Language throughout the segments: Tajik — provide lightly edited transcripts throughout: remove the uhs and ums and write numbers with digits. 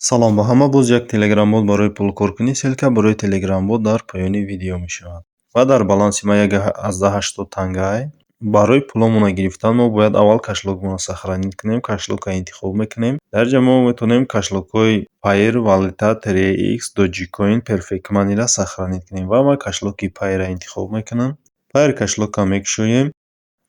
Салом ба ҳама. Боз як телеграм-бот барои пулкоркунӣ. Ссылка барои телеграм-бот дар поёни видео мешавад. Ва дар баланси ма 1,80 тангай. Барои пуломона гирифтан мо бояд аввал кошелёкмонро сохранить кунем, кошелёкро интихоб мекунем. Дар инҷа мо метавонем кошелёкҳои Payeer, Wallet, TRX, Dogecoin, Perfect Money-ро сохранить кунем ва ман кошелёки Payeer-ро интихоб мекунам. Payeer кошелёкро мекушоем,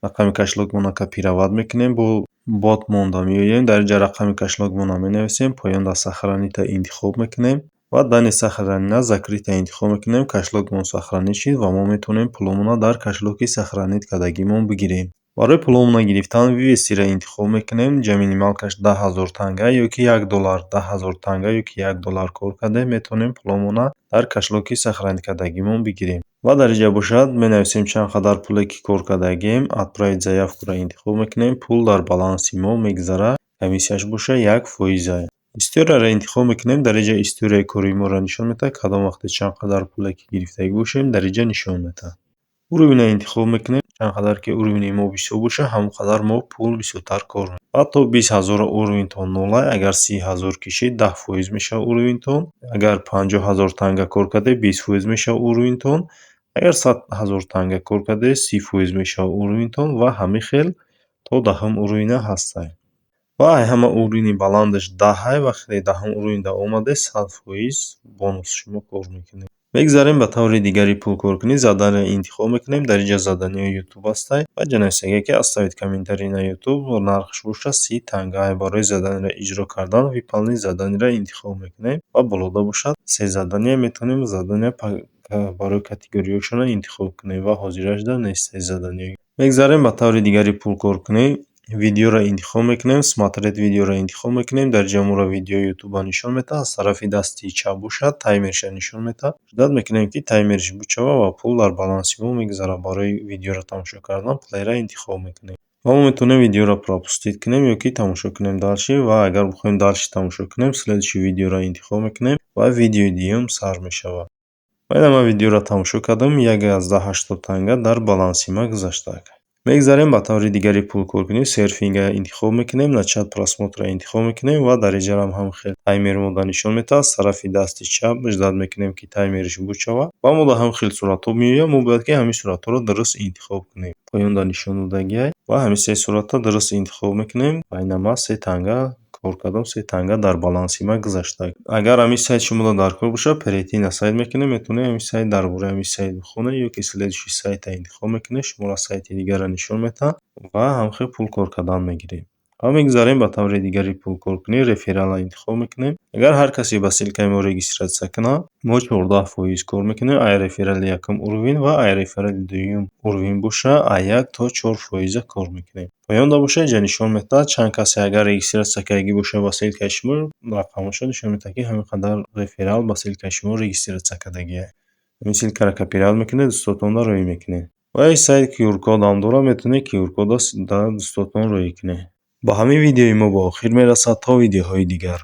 рақами кошелёкмонро копировать мекунем, бо бот монда меоем, дар инҷа рақами кошелёкмонро менависем, поёнда сохранить интихоб мекунем ва данные сохранена закрыть интихоб мекунем. Кошелёкмон сохранить шид ва мо метавонем пуломонро дар кошелёки сохранить кардагимон бигирем. Барои пуломонро гирифтан вывести-ро интихоб мекунем. Инҷа минималкаш 10 000 танга ё ки 1 доллар, 10 000 танга ё ки 1 доллар кор кардем, метавонем пуломонро дар кошелёки сохранить кардагимон бигирем. Ва дар инҷа бошад, менависем чанд қадар пуле ки кор кардагием, отправить заявку-ро интихоб мекунем, пул дар баланси мо мегузарад, комиссияш бошад 1%. Историяро интихоб мекунем, дар инҷа историяи кори моро нишон медиҳад, кадом вақте чанд қадар пуле ки гирифтагӣ бошем, дар инҷа нишон медиҳад. Уровеньро интихоб мекунем, чанд қадар ки уровени мо бисёр бошад, ҳамон қадар мо пул бисёртар кор мекунем. Ва то 20 000 уровеньтон нолай, агар 30 000 кишид, 10% мешавад уровеньтон, агар 50 000 танга кор кардед, 20% мешавад уровеньтон, агар 100 000 танга кор кардед, 30% мешавад уровеньтон ва ҳамин хел то даҳум уровена ҳастад. Ва ҳама уровени баландаш даҳай, вақте даҳум уровеньда омадед, 100% бонус шумо кор мекунед. Мегзарем ба таври дигари пулкоркунӣ. Задание интихоб мекунем. Дар инҷа заданиҳои ютуб ҳастай ва инҷа нависагиа, ки оставить комментарий на ютуб, нархш бошад 30 танга. Барои заданиеро иҷро кардан выполнить заданиеро интихоб мекунем ва болода бошад се задания, метавонем задания барои категориҳошонро интихоб кунем ва ҳозирашда нест се задания. Мегзарем ба таври дигари пулкоркунӣ. Видеоро интихоб мекунем, смотреть видеоро интихоб мекунем. Дар инҷа моро видеои ютуба нишон медиҳад, аз тарафи дасти чап бошад, таймерша нишон медиҳад. Ждать мекунем, ки таймерш бичавад ва пул дар баланси мо мегузарад. Барои видеоро тамошо кардан плейра интихоб мекунем ва мо метавонем видеоро пропустить кунем ё ки тамошо кунем дальше. Ва агар бихоҳем дальше тамошо кунем, следующий видеоро интихоб мекунем ва видеои дуюм сар мешавад. Ва ина, ман видеоро тамошо кардам, 1,80 танга дар баланси ман гузашта. Мегзарем ба таври дигари пулкоркунӣ. Серфинга интихоб мекунем, начать просмотрро интихоб мекунем ва дар инҷарам ҳам хел таймер мода нишон медиҳад. Аз тарафи дасти чап ждать мекунем, ки таймериш бичавад ва мода ҳам хел суратҳо меояд. Мо бояд ки ҳамин суратҳоро дуруст интихоб кунем. Поёнда нишон додагиай ва ҳамин се суратро дуруст интихоб мекунем ва ина, ман се танга кор кардам, се танга дар баланси ман гузашта. Агар ҳамин сайт шуморо дар кор бошад, перейти на сайт мекунем, метавонед ҳамин сайт, дар бораи ҳамин сайт бихонед ё ки следующий сайтро интихоб мекунед, шуморо сайти дигарро нишон медиҳад ва ҳамхел пул кор кардан мегиред. Ва мегузарем ба таври дигари пулкоркунӣ. Рефералро интихоб мекунем. Агар ҳар касе ба ссылкаи мо регистрация кунад, мо 14% кор мекунем ай реферали якум уровень ва ай реферали дуюм уровень боша, аз 1 то 4 фоиза кор мекунем. Поёнда боша, инҷа нишон медиҳад, чанд касе агар регистрация кардагӣ бошад ба ссылкаи шумо, рақамҳошо нишон медиҳад, ки ҳамин қадар реферал ба ссылкаи шумо регистрация кардагиа. Ҳамин ссылкаро копировать мекунед, дӯстотонро роҳӣ мекунед. Ва ин сайт QR-кодам дорад, метавонед QR-кодро дар дӯстотон роҳӣ кунед. Ба ҳамин видеои мо ба охир мерасад. То видеоҳои дигар.